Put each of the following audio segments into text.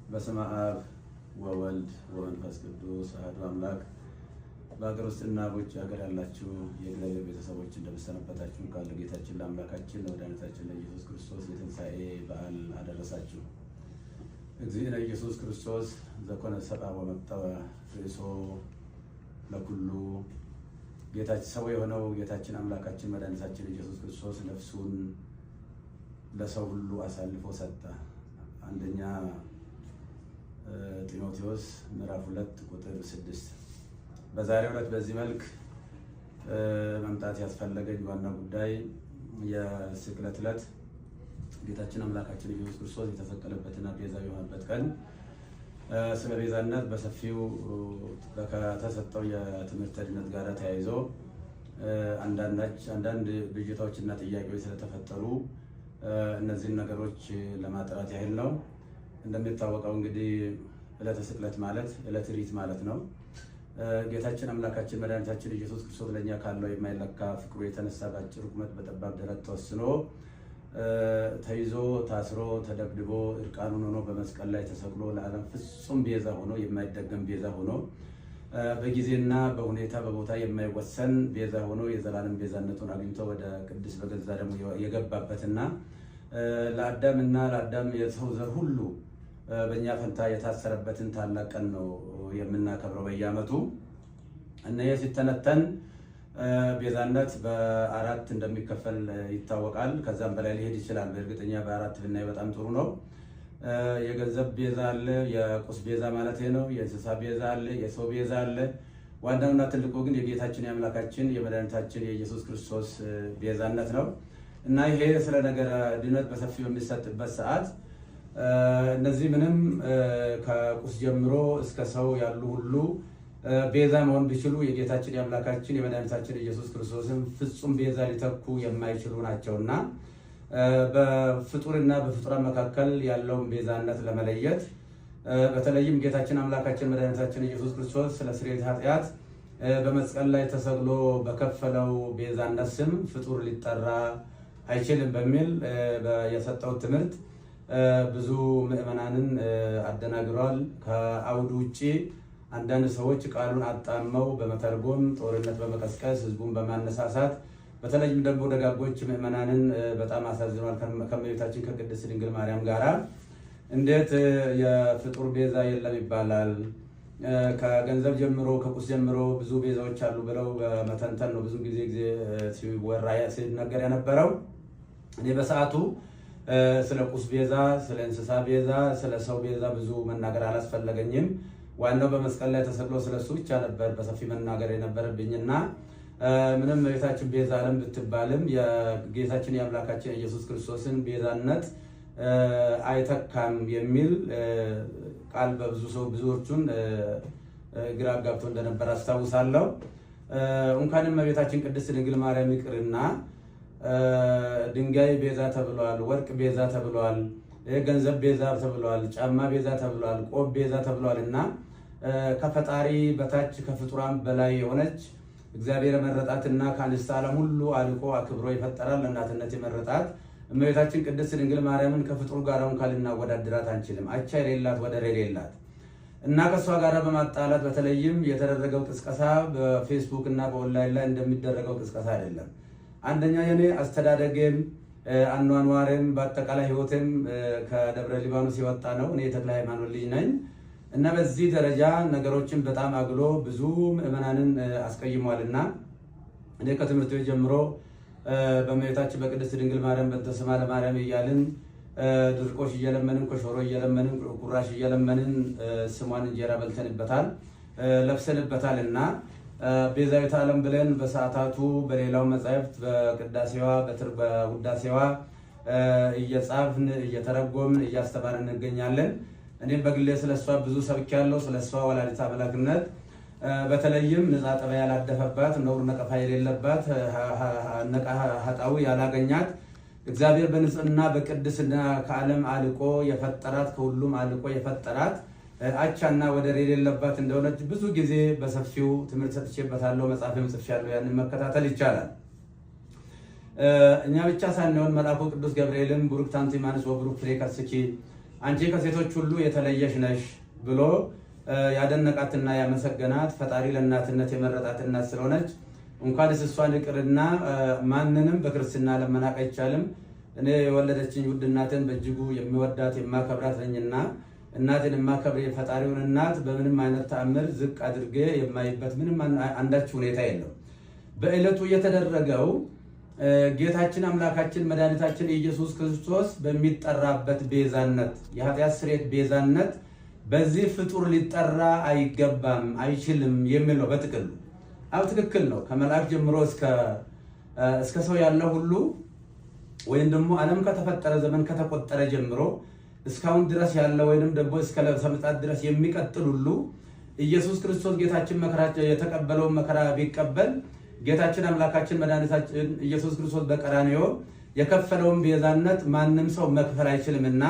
በስመ አብ ወወልድ ወመንፈስ ቅዱስ አሐዱ አምላክ። በሀገር ውስጥና በውጭ ሀገር ያላችሁ የእግዚአብሔር ቤተሰቦች እንደምሰነበታችሁ፣ እንኳን ለጌታችን ለአምላካችን ለመድኃኒታችን ለኢየሱስ ክርስቶስ የትንሣኤ በዓል አደረሳችሁ። እግዚእነ ኢየሱስ ክርስቶስ ዘኮነ ሰብአ ወመጠወ ርእሶ ለኩሉ፣ ጌታችን ሰው የሆነው ጌታችን አምላካችን መድኃኒታችን ኢየሱስ ክርስቶስ ነፍሱን ለሰው ሁሉ አሳልፎ ሰጠ። አንደኛ ጢሞቴዎስ ምዕራፍ 2 ቁጥር 6። በዛሬው ዕለት በዚህ መልክ መምጣት ያስፈለገኝ ዋና ጉዳይ የስቅለት ዕለት ጌታችን አምላካችን ኢየሱስ ክርስቶስ የተሰቀለበትና ቤዛ የሆነበት ቀን ስለ ቤዛነት በሰፊው ከተሰጠው የትምህርተ ድነት ጋር ተያይዞ አንዳንድ ብዥታዎችና ጥያቄዎች ስለተፈጠሩ እነዚህን ነገሮች ለማጥራት ያህል ነው። እንደሚታወቀው እንግዲህ ዕለተ ስቅለት ማለት ዕለተ ሪት ማለት ነው። ጌታችን አምላካችን መድኃኒታችን ኢየሱስ ክርስቶስ ለእኛ ካለው የማይለካ ፍቅሩ የተነሳ በአጭር ቁመት በጠባብ ደረት ተወስኖ፣ ተይዞ፣ ታስሮ፣ ተደብድቦ፣ እርቃኑን ሆኖ በመስቀል ላይ ተሰቅሎ ለዓለም ፍጹም ቤዛ ሆኖ፣ የማይደገም ቤዛ ሆኖ፣ በጊዜና በሁኔታ በቦታ የማይወሰን ቤዛ ሆኖ የዘላለም ቤዛነቱን አግኝቶ ወደ ቅድስት በገዛ ደሙ የገባበትና ለአዳምና ለአዳም የሰው ዘር ሁሉ በእኛ ፈንታ የታሰረበትን ታላቅ ቀን ነው የምናከብረው በየዓመቱ። እና ይህ ሲተነተን ቤዛነት በአራት እንደሚከፈል ይታወቃል። ከዛም በላይ ሊሄድ ይችላል። በእርግጠኛ በአራት ብናይ በጣም ጥሩ ነው። የገንዘብ ቤዛ አለ፣ የቁስ ቤዛ ማለት ነው። የእንስሳ ቤዛ አለ፣ የሰው ቤዛ አለ። ዋናውና ትልቁ ግን የጌታችን የአምላካችን የመድኃኒታችን የኢየሱስ ክርስቶስ ቤዛነት ነው። እና ይሄ ስለ ነገረ ድነት በሰፊው በሚሰጥበት ሰዓት እነዚህ ምንም ከቁስ ጀምሮ እስከ ሰው ያሉ ሁሉ ቤዛ መሆን ቢችሉ የጌታችን የአምላካችን የመድኃኒታችን ኢየሱስ ክርስቶስን ፍጹም ቤዛ ሊተኩ የማይችሉ ናቸውና በፍጡርና በፍጡራን መካከል ያለውን ቤዛነት ለመለየት፣ በተለይም ጌታችን አምላካችን መድኃኒታችን ኢየሱስ ክርስቶስ ስለ ስርየተ ኃጢአት በመስቀል ላይ ተሰቅሎ በከፈለው ቤዛነት ስም ፍጡር ሊጠራ አይችልም በሚል የሰጠው ትምህርት ብዙ ምዕመናንን አደናግሯል። ከአውዱ ውጭ አንዳንድ ሰዎች ቃሉን አጣመው በመተርጎም ጦርነት በመቀስቀስ ህዝቡን በማነሳሳት በተለይም ደግሞ ደጋጎች ምዕመናንን በጣም አሳዝኗል። ከእመቤታችን ከቅድስት ድንግል ማርያም ጋራ እንዴት የፍጡር ቤዛ የለም ይባላል? ከገንዘብ ጀምሮ ከቁስ ጀምሮ ብዙ ቤዛዎች አሉ ብለው በመተንተን ነው ብዙ ጊዜ ሲወራ ሲነገር የነበረው። እኔ በሰዓቱ ስለ ቁስ ቤዛ፣ ስለ እንስሳ ቤዛ፣ ስለ ሰው ቤዛ ብዙ መናገር አላስፈለገኝም። ዋናው በመስቀል ላይ ተሰቅሎ ስለሱ ብቻ ነበር በሰፊ መናገር የነበረብኝና ምንም እመቤታችን ቤዛ ዓለም ብትባልም የጌታችን የአምላካችን ኢየሱስ ክርስቶስን ቤዛነት አይተካም የሚል ቃል በብዙ ሰው ብዙዎቹን ግራ አጋብቶ እንደነበር አስታውሳለሁ። እንኳንም እመቤታችን ቅድስት ድንግል ማርያም ይቅርና ድንጋይ ቤዛ ተብሏል፣ ወርቅ ቤዛ ተብሏል፣ ገንዘብ ቤዛ ተብሏል፣ ጫማ ቤዛ ተብሏል፣ ቆብ ቤዛ ተብሏል። እና ከፈጣሪ በታች ከፍጡራን በላይ የሆነች እግዚአብሔር የመረጣትና ከአንስተ ዓለም ሁሉ አልቆ አክብሮ የፈጠራት፣ ለእናትነት የመረጣት እመቤታችን ቅድስት ድንግል ማርያምን ከፍጡር ጋር እንኳን ልናወዳድራት አንችልም። አቻ የሌላት፣ ወደር የሌላት እና ከእሷ ጋር በማጣላት በተለይም የተደረገው ቅስቀሳ በፌስቡክ እና በኦንላይን ላይ እንደሚደረገው ቅስቀሳ አይደለም። አንደኛ የኔ አስተዳደጌም አኗኗሬም በአጠቃላይ ሕይወቴም ከደብረ ሊባኖስ የወጣ ነው። እኔ የተክለ ሃይማኖት ልጅ ነኝ እና በዚህ ደረጃ ነገሮችን በጣም አግሎ ብዙ ምዕመናንን አስቀይሟል። እና እኔ ከትምህርት ቤት ጀምሮ በእመቤታችን በቅድስት ድንግል ማርያም በእንተ ስማ ለማርያም እያልን ድርቆሽ እየለመንን፣ ኮሾሮ እየለመንን፣ ቁራሽ እየለመንን ስሟን እንጀራ በልተንበታል፣ ለብሰንበታል። እና ቤዛዊተ ዓለም ብለን በሰዓታቱ በሌላው መጻሕፍት በቅዳሴዋ በውዳሴዋ እየጻፍን፣ እየተረጎምን፣ እያስተማርን እንገኛለን። እኔም በግሌ ስለሷ ብዙ ሰብኬያለሁ። ስለሷ ወላዲተ አምላክነት በተለይም ንጻ ጠባይ ያላደፈባት፣ ነውር ነቀፋ የሌለባት፣ ነቃ ኃጣዊ ያላገኛት፣ እግዚአብሔር በንጽህና በቅድስና ከዓለም አልቆ የፈጠራት፣ ከሁሉም አልቆ የፈጠራት፣ አቻና ወደር የሌለባት እንደሆነች ብዙ ጊዜ በሰፊው ትምህርት ሰጥቼበታለሁ። መጽሐፍም ጽፌያለሁ። ያንን መከታተል ይቻላል። እኛ ብቻ ሳንሆን መልአኩ ቅዱስ ገብርኤልም "ቡርክት አንቲ እምአንስት ወቡሩክ ፍሬ ከርስኪ፣ አንቺ ከሴቶች ሁሉ የተለየሽ ነሽ ብሎ ያደነቃትና ያመሰገናት ፈጣሪ ለእናትነት የመረጣት እናት ስለሆነች እንኳንስ እሷን ይቅርና ማንንም በክርስትና ለመናቅ አይቻልም። እኔ የወለደችኝ ውድ እናቴን በእጅጉ የሚወዳት የማከብራት ነኝና እናቴን የማከብር የፈጣሪውን እናት በምንም አይነት ተአምር ዝቅ አድርጌ የማይበት ምንም አንዳች ሁኔታ የለው። በዕለቱ የተደረገው ጌታችን አምላካችን መድኃኒታችን ኢየሱስ ክርስቶስ በሚጠራበት ቤዛነት፣ የኃጢአት ስርየት ቤዛነት በዚህ ፍጡር ሊጠራ አይገባም፣ አይችልም የሚል ነው በጥቅሉ። አዎ ትክክል ነው። ከመልአክ ጀምሮ እስከ ሰው ያለው ሁሉ ወይም ደግሞ ዓለም ከተፈጠረ ዘመን ከተቆጠረ ጀምሮ እስካሁን ድረስ ያለ ወይንም ደግሞ እስከ ምጽአት ድረስ የሚቀጥል ሁሉ ኢየሱስ ክርስቶስ ጌታችን መከራ የተቀበለውን መከራ ቢቀበል ጌታችን አምላካችን መድኃኒታችን ኢየሱስ ክርስቶስ በቀራንዮ የከፈለውን ቤዛነት ማንም ሰው መክፈል አይችልምና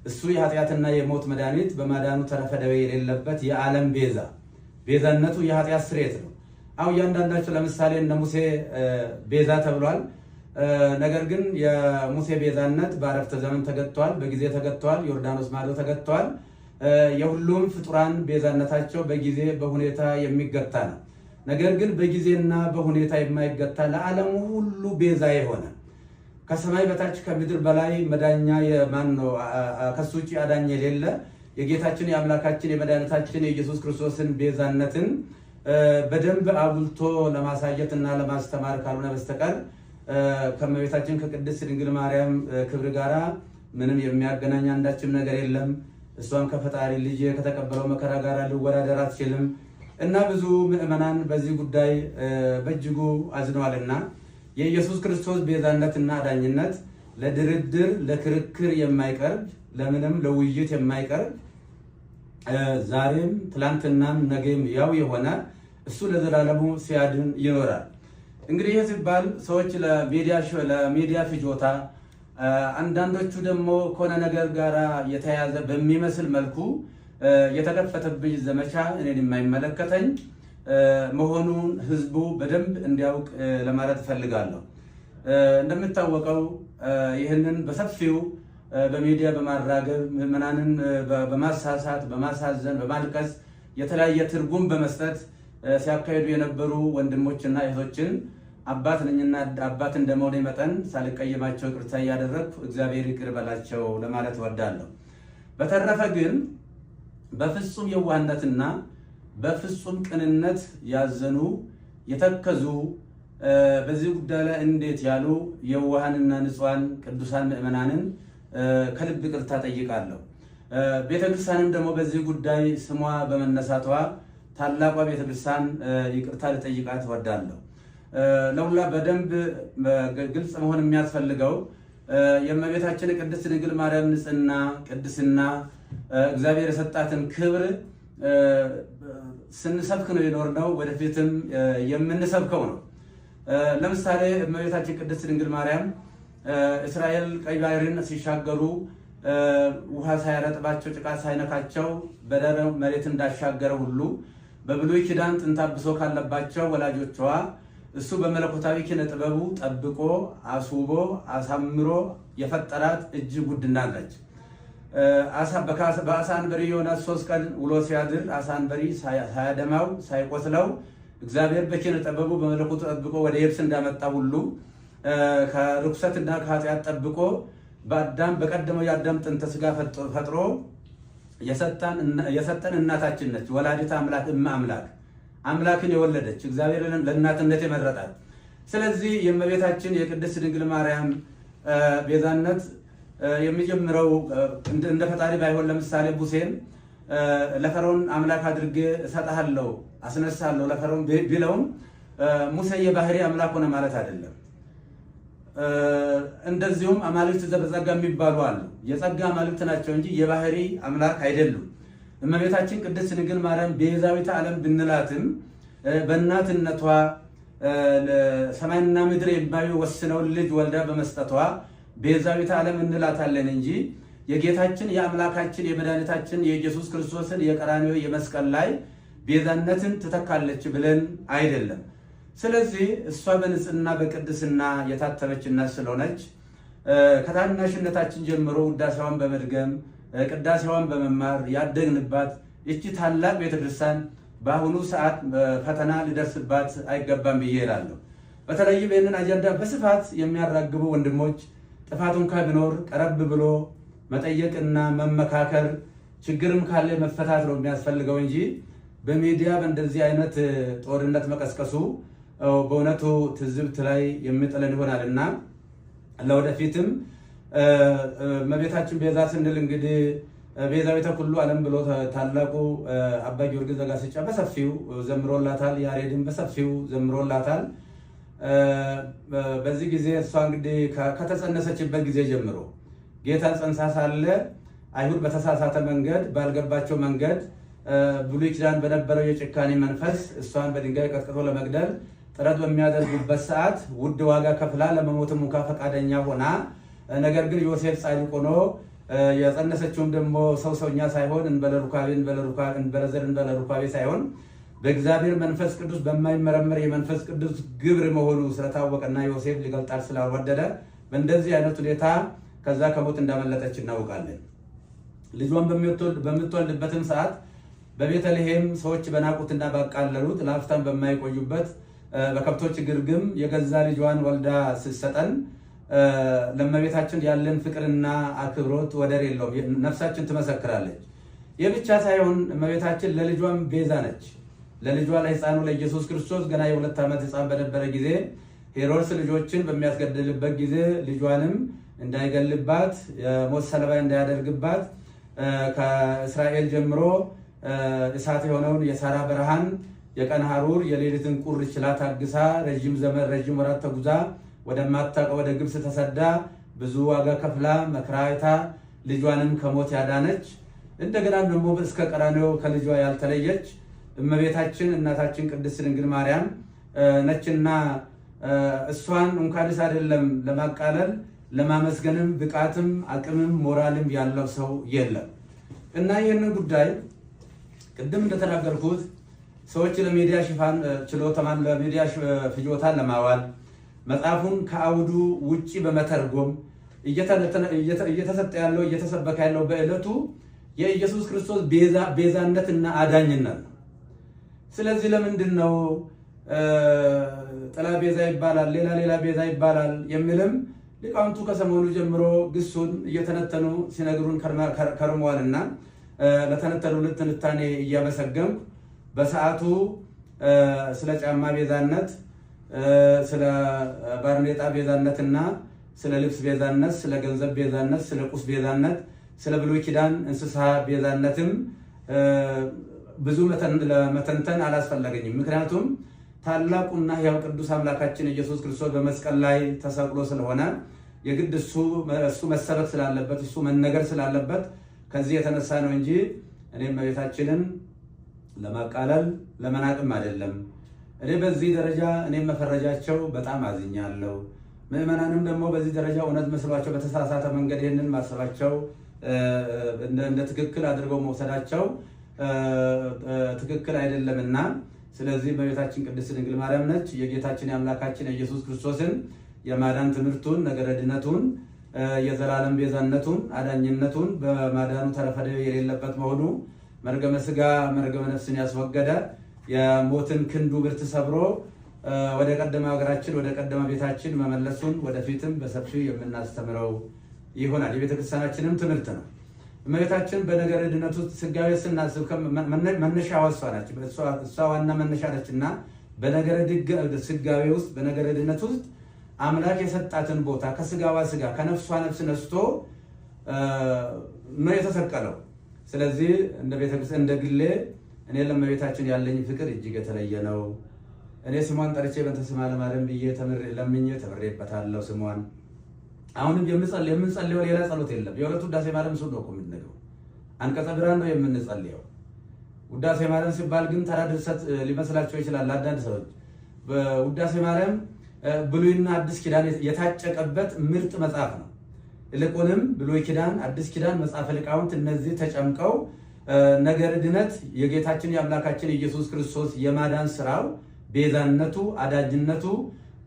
እሱ የኃጢአትና የሞት መድኃኒት በማዳኑ ተረፈ ደዌ የሌለበት የዓለም ቤዛ፣ ቤዛነቱ የኃጢአት ስርየት ነው። አሁ እያንዳንዳቸው ለምሳሌ እነ ሙሴ ቤዛ ተብሏል። ነገር ግን የሙሴ ቤዛነት በአረፍተ ዘመን ተገጥቷል፣ በጊዜ ተገጥቷል፣ ዮርዳኖስ ማዶ ተገጥቷል። የሁሉም ፍጡራን ቤዛነታቸው በጊዜ በሁኔታ የሚገታ ነው። ነገር ግን በጊዜና በሁኔታ የማይገታ ለዓለሙ ሁሉ ቤዛ የሆነ ከሰማይ በታች ከምድር በላይ መዳኛ የማን ነው? ከሱ ውጭ አዳኝ የሌለ የጌታችን የአምላካችን የመድኃኒታችን የኢየሱስ ክርስቶስን ቤዛነትን በደንብ አጉልቶ ለማሳየት እና ለማስተማር ካልሆነ በስተቀር ከእመቤታችን ከቅድስት ድንግል ማርያም ክብር ጋራ ምንም የሚያገናኝ አንዳችም ነገር የለም። እሷም ከፈጣሪ ልጅ ከተቀበለው መከራ ጋር ሊወዳደር አትችልም እና ብዙ ምዕመናን በዚህ ጉዳይ በእጅጉ አዝነዋልና የኢየሱስ ክርስቶስ ቤዛነትና አዳኝነት ለድርድር ለክርክር የማይቀርብ፣ ለምንም ለውይይት የማይቀርብ፣ ዛሬም ትላንትናም ነገም ያው የሆነ እሱ ለዘላለሙ ሲያድን ይኖራል። እንግዲህ ይህ ሲባል ሰዎች ለሚዲያ ፍጆታ፣ አንዳንዶቹ ደግሞ ከሆነ ነገር ጋር የተያያዘ በሚመስል መልኩ የተከፈተብኝ ዘመቻ እኔን የማይመለከተኝ መሆኑን ህዝቡ በደንብ እንዲያውቅ ለማለት እፈልጋለሁ። እንደሚታወቀው ይህንን በሰፊው በሚዲያ በማራገብ፣ ምዕመናንን በማሳሳት፣ በማሳዘን፣ በማልቀስ፣ የተለያየ ትርጉም በመስጠት ሲያካሂዱ የነበሩ ወንድሞችና እህቶችን አባት ነኝና አባት እንደመሆኔ መጠን ሳልቀየማቸው ይቅርታ እያደረግኩ እግዚአብሔር ይቅር በላቸው ለማለት እወዳለሁ። በተረፈ ግን በፍጹም የዋህነትና በፍጹም ቅንነት ያዘኑ፣ የተከዙ፣ በዚህ ጉዳይ ላይ እንዴት ያሉ የዋሃንና ንጹሐን ቅዱሳን ምዕመናንን ከልብ ይቅርታ ጠይቃለሁ። ቤተክርስቲያንም ደግሞ በዚህ ጉዳይ ስሟ በመነሳቷ ታላቋ ቤተክርስቲያን ይቅርታ ልጠይቃት እወዳለሁ። ለሁላ በደንብ ግልጽ መሆን የሚያስፈልገው የእመቤታችን ቅድስት ድንግል ማርያም ንጽሕና፣ ቅድስና፣ እግዚአብሔር የሰጣትን ክብር ስንሰብክ ነው የኖርነው፣ ወደፊትም የምንሰብከው ነው። ለምሳሌ እመቤታችን ቅድስት ድንግል ማርያም እስራኤል ቀይ ባህርን ሲሻገሩ ውሃ ሳያረጥባቸው ጭቃ ሳይነካቸው በደረቅ መሬት እንዳሻገረ ሁሉ በብሉይ ኪዳን ጥንተ አብሶ ካለባቸው ወላጆቿ እሱ በመለኮታዊ ኪነ ጥበቡ ጠብቆ አስውቦ አሳምሮ የፈጠራት እጅግ ውድ እናት ነች። በአሳ አንበሪ ዮናስ 3 ቀን ውሎ ሲያድር አሳ አንበሪ ሳያደማው ሳይቆስለው እግዚአብሔር በኪነ ጥበቡ በመለኮቱ ጠብቆ ወደ የብስ እንዳመጣ ሁሉ ከርኩሰትና ከኃጢአት ጠብቆ በአዳም በቀደመው የአዳም ጥንተ ስጋ ፈጥሮ የሰጠን እናታችን ነች። ወላዲተ አምላክ፣ እመ አምላክ፣ አምላክን የወለደች፣ እግዚአብሔርን ለእናትነት የመረጣት። ስለዚህ የእመቤታችን የቅድስት ድንግል ማርያም ቤዛነት የሚጀምረው እንደ ፈጣሪ ባይሆን ለምሳሌ ሙሴን ለፈርዖን አምላክ አድርጌ እሰጥሃለሁ፣ አስነሳለሁ ለፈርዖን ቢለውም ሙሴ የባህሪ አምላክ ሆነ ማለት አይደለም። እንደዚሁም አማልክት ዘበጸጋ የሚባሉ አሉ። የጸጋ አማልክት ናቸው እንጂ የባህሪ አምላክ አይደሉም። እመቤታችን ቅድስት ድንግል ማርያም ቤዛዊተ ዓለም ብንላትም በእናትነቷ ሰማይና ምድር የማይወስነውን ልጅ ወልዳ በመስጠቷ ቤዛዊተ ዓለም እንላታለን እንጂ የጌታችን የአምላካችን የመድኃኒታችን የኢየሱስ ክርስቶስን የቀራንዮ የመስቀል ላይ ቤዛነትን ትተካለች ብለን አይደለም። ስለዚህ እሷ በንጽህና በቅድስና የታተመች እናት ስለሆነች ከታናሽነታችን ጀምሮ ውዳሴዋን በመድገም፣ ቅዳሴዋን በመማር ያደግንባት ይቺ ታላቅ ቤተክርስቲያን በአሁኑ ሰዓት ፈተና ሊደርስባት አይገባም ብዬ እላለሁ። በተለይም ይህንን አጀንዳ በስፋት የሚያራግቡ ወንድሞች ጥፋቱ እንኳ ቢኖር ቀረብ ብሎ መጠየቅና መመካከር፣ ችግርም ካለ መፈታት ነው የሚያስፈልገው እንጂ በሚዲያ በእንደዚህ አይነት ጦርነት መቀስቀሱ በእውነቱ ትዝብት ላይ የሚጥለን ይሆናል እና ለወደፊትም እመቤታችን ቤዛ ስንል እንግዲህ ቤዛዊተ ኩሉ ዓለም ብሎ ታላቁ አባ ጊዮርጊስ ዘጋስጫ በሰፊው ዘምሮላታል። ያሬድን በሰፊው ዘምሮላታል። በዚህ ጊዜ እሷ እንግዲህ ከተጸነሰችበት ጊዜ ጀምሮ ጌታ ጸንሳ ሳለ አይሁድ በተሳሳተ መንገድ፣ ባልገባቸው መንገድ፣ ብሉይ ኪዳን በነበረው የጭካኔ መንፈስ እሷን በድንጋይ ቀጥቅጦ ለመግደል ጥረት በሚያደርጉበት ሰዓት ውድ ዋጋ ከፍላ ለመሞትም እንኳ ፈቃደኛ ሆና፣ ነገር ግን ዮሴፍ ጻድቅ ሆኖ የጸነሰችውም ደግሞ ሰው ሰውኛ ሳይሆን እንበለ ሩካቤ እንበለ ዘር እንበለ ሩካቤ ሳይሆን በእግዚአብሔር መንፈስ ቅዱስ በማይመረመር የመንፈስ ቅዱስ ግብር መሆኑ ስለታወቀና ዮሴፍ ሊገልጣት ስላልወደደ በእንደዚህ አይነት ሁኔታ ከዛ ከሞት እንዳመለጠች እናውቃለን። ልጇን በምትወልድበትም ሰዓት በቤተልሔም ሰዎች በናቁትና ባቃለሉት፣ ላፍታን በማይቆዩበት በከብቶች ግርግም የገዛ ልጇን ወልዳ ስትሰጠን ለእመቤታችን ያለን ፍቅርና አክብሮት ወደር የለውም። ነፍሳችን ትመሰክራለች። ይህ ብቻ ሳይሆን እመቤታችን ለልጇም ቤዛ ነች። ለልጇ ለሕፃኑ ለኢየሱስ ክርስቶስ ገና የ2 ዓመት ሕፃን በነበረ ጊዜ ሄሮድስ ልጆችን በሚያስገድልበት ጊዜ ልጇንም እንዳይገልባት፣ የሞት ሰለባ እንዳያደርግባት፣ ከእስራኤል ጀምሮ እሳት የሆነውን የሳራ በረሃን የቀን ሐሩር የሌሊትን ቁር ችላ ታግሳ ረዥም ዘመን ረዥም ወራት ተጉዛ ወደማታውቀው ወደ ግብፅ ተሰዳ ብዙ ዋጋ ከፍላ መከራ አይታ ልጇንም ከሞት ያዳነች፣ እንደገና ደግሞ እስከ ቀራንዮ ከልጇ ያልተለየች እመቤታችን እናታችን ቅድስት ድንግል ማርያም ነችና እሷን እንኳንስ አይደለም ለማቃለል ለማመስገንም ብቃትም አቅምም ሞራልም ያለው ሰው የለም። እና ይህንን ጉዳይ ቅድም እንደተናገርኩት ሰዎች ለሚዲያ ሽፋን ችሎታማን ለሚዲያ ፍጆታን ለማዋል መጽሐፉን ከአውዱ ውጪ በመተርጎም እየተሰጠ ያለው፣ እየተሰበከ ያለው በዕለቱ የኢየሱስ ክርስቶስ ቤዛነትና አዳኝነት ነው። ስለዚህ ለምንድን ነው ጥላ ቤዛ ይባላል፣ ሌላ ሌላ ቤዛ ይባላል የሚልም ሊቃውንቱ ከሰሞኑ ጀምሮ ግሱን እየተነተኑ ሲነግሩን ከርመዋልና ለተነተኑልን ትንታኔ እያመሰገንኩ በሰዓቱ ስለ ጫማ ቤዛነት፣ ስለ ባርኔጣ ቤዛነትና ስለ ልብስ ቤዛነት፣ ስለ ገንዘብ ቤዛነት፣ ስለ ቁስ ቤዛነት፣ ስለ ብሉይ ኪዳን እንስሳ ቤዛነትም ብዙ ለመተንተን አላስፈለገኝም። ምክንያቱም ታላቁና ሕያው ቅዱስ አምላካችን ኢየሱስ ክርስቶስ በመስቀል ላይ ተሰቅሎ ስለሆነ የግድ እሱ መሰበክ ስላለበት፣ እሱ መነገር ስላለበት ከዚህ የተነሳ ነው እንጂ እኔም እመቤታችንን ለማቃለል ለመናቅም አይደለም። እኔ በዚህ ደረጃ እኔም መፈረጃቸው በጣም አዝኛለሁ። ምዕመናንም ደግሞ በዚህ ደረጃ እውነት መስሏቸው በተሳሳተ መንገድ ይህንን ማሰባቸው፣ እንደ ትክክል አድርገው መውሰዳቸው ትክክል አይደለምና ስለዚህ እመቤታችን ቅድስት ድንግል ማርያም ነች የጌታችን የአምላካችን የኢየሱስ ክርስቶስን የማዳን ትምህርቱን፣ ነገረ ድነቱን፣ የዘላለም ቤዛነቱን፣ አዳኝነቱን፣ በማዳኑ ተረፈ ደዌ የሌለበት መሆኑ፣ መርገመ ስጋ መርገመ ነፍስን ያስወገደ፣ የሞትን ክንዱ ብርት ሰብሮ ወደ ቀደመ ሀገራችን ወደ ቀደመ ቤታችን መመለሱን ወደፊትም በሰፊው የምናስተምረው ይሆናል። የቤተክርስቲያናችንም ትምህርት ነው። እመቤታችን በነገረ ድነት ውስጥ ስጋዌ ስናስብ መነሻዋ እሷ ነች። እሷ ዋና መነሻ ነች እና በነገረ ስጋዌ ውስጥ፣ በነገረ ድነት ውስጥ አምላክ የሰጣትን ቦታ ከስጋዋ ስጋ ከነፍሷ ነፍስ ነስቶ ነው የተሰቀለው። ስለዚህ እንደ ቤተክርስቲያን፣ እንደ ግሌ እኔ ለእመቤታችን ያለኝ ፍቅር እጅግ የተለየ ነው። እኔ ስሟን ጠርቼ በእንተ ስማ ለማርያም ብዬ ተምሬ ለምኜ ተምሬበታለሁ ስሟን። አሁንም የምንጸልየው ሌላ ጸሎት የለም። የሁለቱ ውዳሴ ማርያም እሱ ነው እኮ የምንነግረው። አንቀጸ ብርሃን ነው የምንጸልየው። ውዳሴ ማርያም ሲባል ግን ተራ ድርሰት ሊመስላቸው ይችላል አንዳንድ ሰዎች። በውዳሴ ማርያም ብሉይና አዲስ ኪዳን የታጨቀበት ምርጥ መጽሐፍ ነው። ይልቁንም ብሉይ ኪዳን፣ አዲስ ኪዳን፣ መጽሐፈ ሊቃውንት እነዚህ ተጨምቀው ነገረ ድነት የጌታችን የአምላካችን ኢየሱስ ክርስቶስ የማዳን ስራው፣ ቤዛነቱ፣ አዳጅነቱ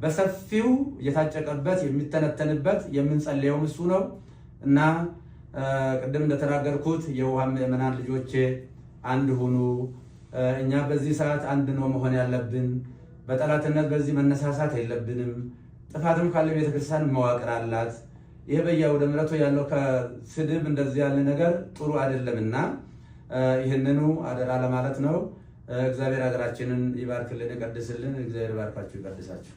በሰፊው የታጨቀበት፣ የሚተነተንበት፣ የምንጸልየውም እሱ ነው እና ቅድም እንደተናገርኩት የውሃ ምዕመናን ልጆቼ አንድ ሁኑ። እኛ በዚህ ሰዓት አንድ ነው መሆን ያለብን። በጠላትነት በዚህ መነሳሳት የለብንም። ጥፋትም ካለ ቤተክርስቲያን መዋቅር አላት። ይሄ በየአውደ ምሕረቱ ያለው ከስድብ እንደዚህ ያለ ነገር ጥሩ አይደለምና ይህንኑ አደራ ለማለት ነው። እግዚአብሔር ሀገራችንን ይባርክልን፣ ይቀድስልን። እግዚአብሔር ይባርካችሁ፣ ይቀድሳችሁ።